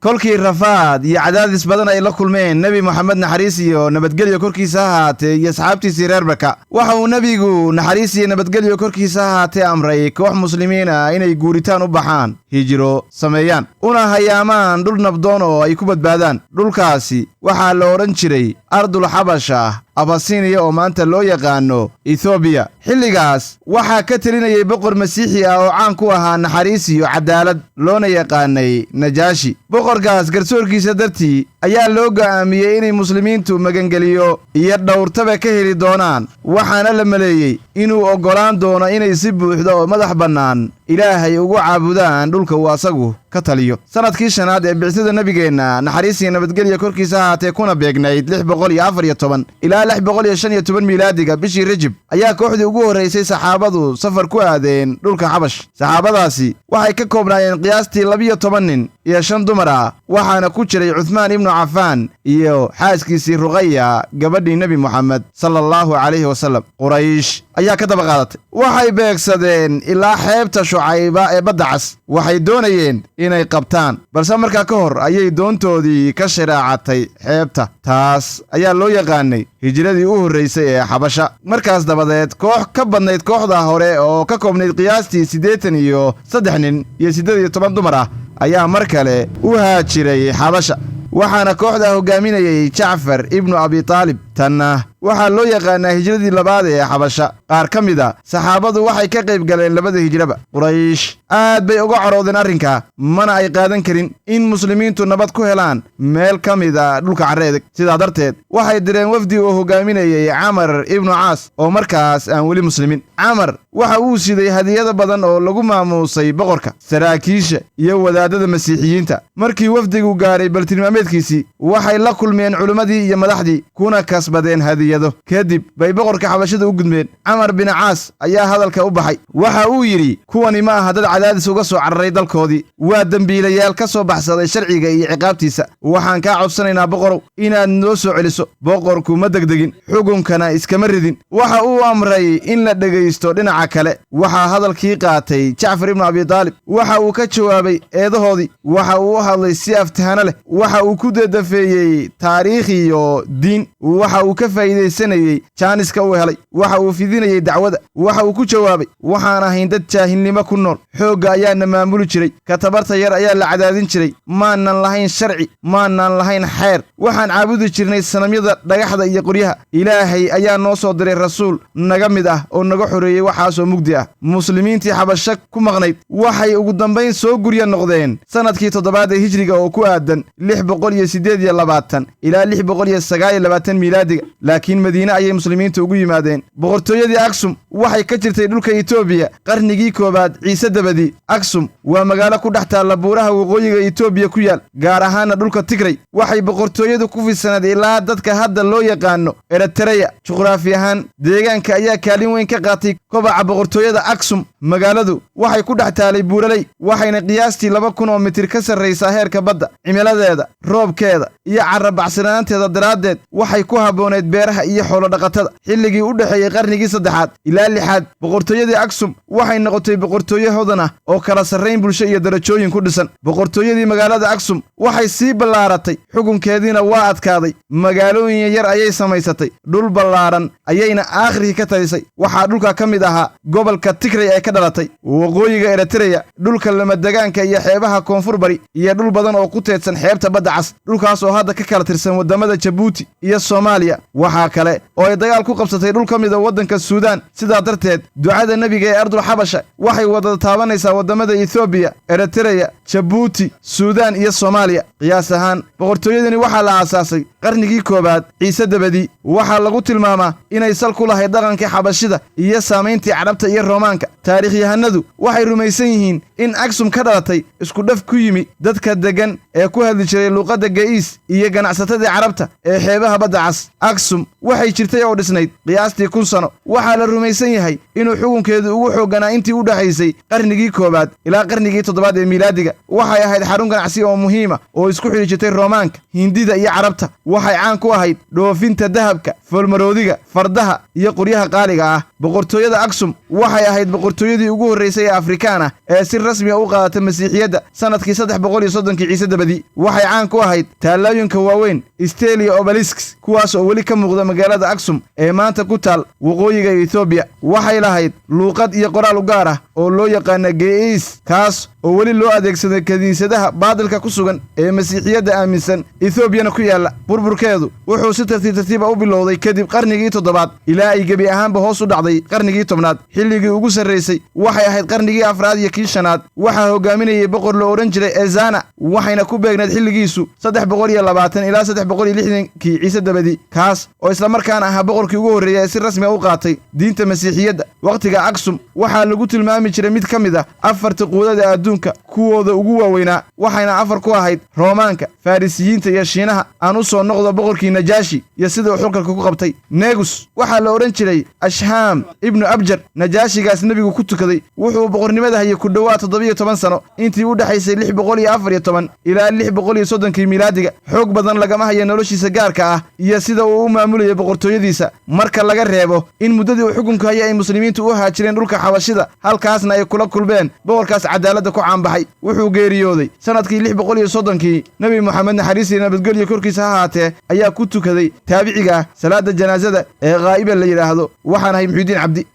Kolkii rafaad iyo cadaadis badan ay la kulmeen Nebi Moxamed, naxariis iyo nabadgelyo korkiisa ha ahaatee, iyo asxaabtiisii reer Maka, waxa uu nebigu, naxariis iyo nabadgelyo korkiisa ha ahaatee, amray koox Muslimiin ah inay guuritaan u baxaan, hijro sameeyaan, una hayaamaan dhul nabdoon oo ay ku badbaadaan. Dhulkaasi waxaa la odhan jiray Ardul Xabasha, Abasiniya, oo maanta loo yaqaano Ethoobiya. Xilligaas waxaa ka telinayay boqor Masiixi ah oo caan ku ahaa naxariis iyo cadaalad, loona yaqaanay Najaashi. Boqorkaas garsoorkiisa dartii ayaa loo go'aamiyey inay Muslimiintu magangeliyo iyo dhowrtaba ka heli doonaan, waxaana la maleeyey inuu oggolaan doono inay si buuxda oo madax bannaan Ilaahay ugu caabudaan dhulka uu asagu ka taliyo. Sannadkii shanaad ee bicsada nebigeenna, naxariis iyo nabadgelya korkiisa ahaatee, kuna beegnayd 614 ilaa 615 miilaadiga, bishii Rajib, ayaa kooxdii ugu horraysay saxaabadu safar ku aadeen dhulka Xabash. Saxaabadaasi waxay ka koobnaayeen qiyaastii 12 nin iyo shan dumar ah, waxaana ku jiray Cuhmaan ibnu Cafaan iyo xaaskiisii Ruqaya, gabadhii Nebi Moxamed sala Allahu calayhi wasallam. Quraysh ayaa ka daba qaadatay. Waxay beegsadeen ilaa xeebta Shucayba ee Badda Cas. Waxay doonayeen inay qabtaan, balse markaa ka hor ayay doontoodii ka shiraacatay xeebta. Taas ayaa loo yaqaanay hijradii u horraysay ee Xabasha. Markaas dabadeed koox ka badnayd kooxda hore oo ka koobnayd qiyaastii 83 nin iyo 18 dumar ah ayaa mar kale u haajiray Xabasha, waxaana kooxda hogaaminayay Jacfar ibnu Abitaalib. Tanna waxaa loo yaqaanaa hijradii labaad ee Xabasha. Qaar ka mid a saxaabadu waxay ka qayb galeen labada hijraba. Quraysh aad bay uga caroodeen arrinka, mana ay qaadan karin in Muslimiintu nabad ku helaan meel ka mid a dhulka carre edeg. Sidaa darteed waxay direen wafdi uu hogaaminayey Camar ibnu Caas, oo markaas aan weli muslimin. Camar waxa uu siday hadiyado badan oo lagu maamuusay boqorka, saraakiisha iyo wadaadada Masiixiyiinta. Markii wafdigu gaaray baltilmaameedkiisii, waxay la kulmeen culimmadii iyo madaxdii, kuna kasbadeen hadiyado. Kadib bay boqorka Xabashada u gudmeen. Camar bin Caas ayaa hadalka u baxay. Waxa uu yidhi: "Kuwani ma aha dad cadaadis uga soo cararay dalkoodii, waa dembiilayaal ka soo baxsaday sharciga iyo ciqaabtiisa. Waxaan kaa codsanaynaa, boqorow, inaad noo soo celiso." Boqorku ma degdegin, xukunkana iskama ridin. Waxa uu amray in la dhegaysto dhinaca kale. Waxaa hadalkii qaatay Jacfar ibnu Abitaalib. Waxa uu ka jawaabay eedahoodii. Waxa uu u hadlay si aftahano leh. Waxa uu ku dedafeeyey taariikh iyo diin. Waxa uu ka faa'iidaysanayey jaaniska uu helay. Waxa uu fidinayey dacwada. Waxa uu ku jawaabay: "Waxaan ahayn dad jaahilnimo ku nool. Xoogga ayaana maamuli jiray, ka tabarta yar ayaa la cadaadin jiray. Maanan lahayn sharci, maanan lahayn xeer. Waxaan caabudi jirnay sanamyada dhagaxda iyo qoryaha. Ilaahay ayaa noo soo diray rasuul naga mid ah oo naga xoreeyey waxaasoo mugdi ah." Muslimiintii Xabasho ku maqnayd waxay ugu dambayn soo gurya noqdeen sannadkii toddobaad ee hijriga, oo ku aadan 628 ilaa 629 miilaadiga, laakiin Madiine ayay Muslimiinta ugu yimaadeen. Boqortooyadii Aksum waxay ka jirtay dhulka Etoobiya qarnigii koowaad Ciise dabadii. Aksum waa magaalo ku dhex taalla buuraha waqooyiga Etoobiya ku yaal, gaar ahaana dhulka Tigray. Waxay boqortooyadu ku fidsanayd ilaa dadka hadda loo yaqaano Eritreya. Juqraafi ahaan, deegaanka ayaa kaalin weyn ka qaatay kobaca boqortooyada Aksum. Magaaladu waxay ku dhex taalay buuraley, waxayna qiyaastii 2000 oo mitir ka sarraysaa heerka badda. Cimiladeeda, roobkeeda iyo carrabacsanaanteeda daraaddeed waxay ku habboonayd beeraha iyo xoolodhaqatada. Xilligii u dhexeeyey qarnigii saddexaad ilaa lixaad, boqortooyadii Aksum waxay noqotay boqortooye hodan ah oo kala sarrayn bulsho iyo darajooyin ku dhisan. Boqortooyadii magaalada Aksum waxay sii ballaaratay, xukunkeediina waa adkaaday. Magaalooyin yar ayay samaysatay, dhul ballaaran ayayna aakhirkii ka talisay. Waxaa dhulka ka mid ahaa gobolka Tigray ee ka dhalatay, waqooyiga Eritreya, dhulka lamadegaanka iyo xeebaha koonfur bari, iyo dhul badan oo ku teedsan xeebta Badda Cas, dhulkaas oo hadda ka kala tirsan waddamada Jabuuti iyo Soomaaliya. Waxaa kale oo ay dagaal ku qabsatay dhul ka mid a waddanka Suudaan. Sidaa darteed ducada nebiga ee Ardul Xabasha waxay wada taabanaysaa waddamada Ethoobiya, Eritreya, Jabuuti, Suudaan iyo Soomaaliya. Qiyaas ahaan boqortooyadani waxaa la aasaasay qarnigii koowaad Ciise dabadii. Waxaa lagu tilmaamaa inay sal ku lahayd dhaqankii Xabashida iyo saamayntii Carabta iyo Roomaanka. Taariikhyahanadu waxay rumaysan yihiin in Aksum ka dhalatay isku dhaf ku yimi dadka deggan ee ku hadli jiray luuqadda Ga'iis. Iyo ganacsatadii Carabta ee xeebaha Badda Cas. Aksum waxay jirtay oo dhisnayd qiyaastii 1000 sano. Waxaa la rumaysan yahay inuu xukunkeedu ugu xoogganaa intii u dhexaysay qarnigii koowaad ilaa qarnigii toddobaad ee miilaadiga. Waxay ahayd xarun ganacsi oo muhiima oo isku xidhi jirtay Roomaanka, Hindida iyo Carabta. Waxay caan ku ahayd dhoofinta dahabka, foolmaroodiga, fardaha iyo qoryaha qaaliga ah. Boqortooyada Aksum waxay ahayd boqortooyadii ugu horraysay ee Afrikaan ah ee si rasmi a u qaadata Masiixiyadda sannadkii 330-kii Ciise dabadii. Waxay caan ku ahayd taallooyinka waaweyn, stelae, obelisks, kuwaas oo weli ka muuqda magaalada Aksum ee maanta ku taal waqooyiga Etoobiya. Waxay lahayd luuqad iyo qoraal u gaar ah oo loo yaqaana Ge'ez, kaas oo weli loo adeegsaday kiniisadaha baadilka ku sugan ee Masiixiyadda aaminsan Etoobiyana ku yaalla. Burburkeedu wuxuu si tartiib tartiiba u bilowday kadib qarnigii toddobaad ilaa ay gebi ahaanba hoos u dhacday qarnigii 10aad. Xilligii ugu sarraysay waxay ahayd qarnigii afraad iyo kii shanaad. Waxaa hogaaminayay boqor la odhan jiray Ezana, waxayna ku beegnayd xilligiisu 320 ilaa 360-kii Ciise dabadii, kaas oo islamarkaana ahaa boqorkii ugu horreeya ee si rasmi a u qaatay diinta Masiixiyadda. Wakhtiga Aksum waxaa lagu tilmaami jiray mid ka mid ah afarta quudada adduunka kuwooda ugu waaweynaa, waxayna afar ku ahayd Roomaanka, Farrisiyiinta iyo Shiinaha. Aan u soo noqdo boqorkii Najaashi iyo sida uu xulkalka ku qabtay. Negus waxaa la odhan jiray Ashhaam ibnu Abjar. Najaashigaas nebigu ku tukaday wuxuu boqornimada hayay ku dhowaad 17 sano, intii u dhexaysay 614 ilaa 630-kii miilaadiga. Xoog badan lagama haya noloshiisa gaarka ah iyo sida uu u maamulayay boqortooyadiisa, marka laga reebo in muddadii uu xukunka hayay ay Muslimiintu u haajireen dhulka Xabashida, halkaasna ay kula kulmeen boqorkaas cadaaladda ku caanbaxay. Wuxuu geeriyooday sannadkii 630-kii. Nebi Moxamed, naxariis iyo nabadgelyo korkiisa ha ahaatee, ayaa ku tukaday taabiciga salaada janaasada ee khaa'iba la yidhaahdo. Waxaan ahay Muxuudiin Cabdi.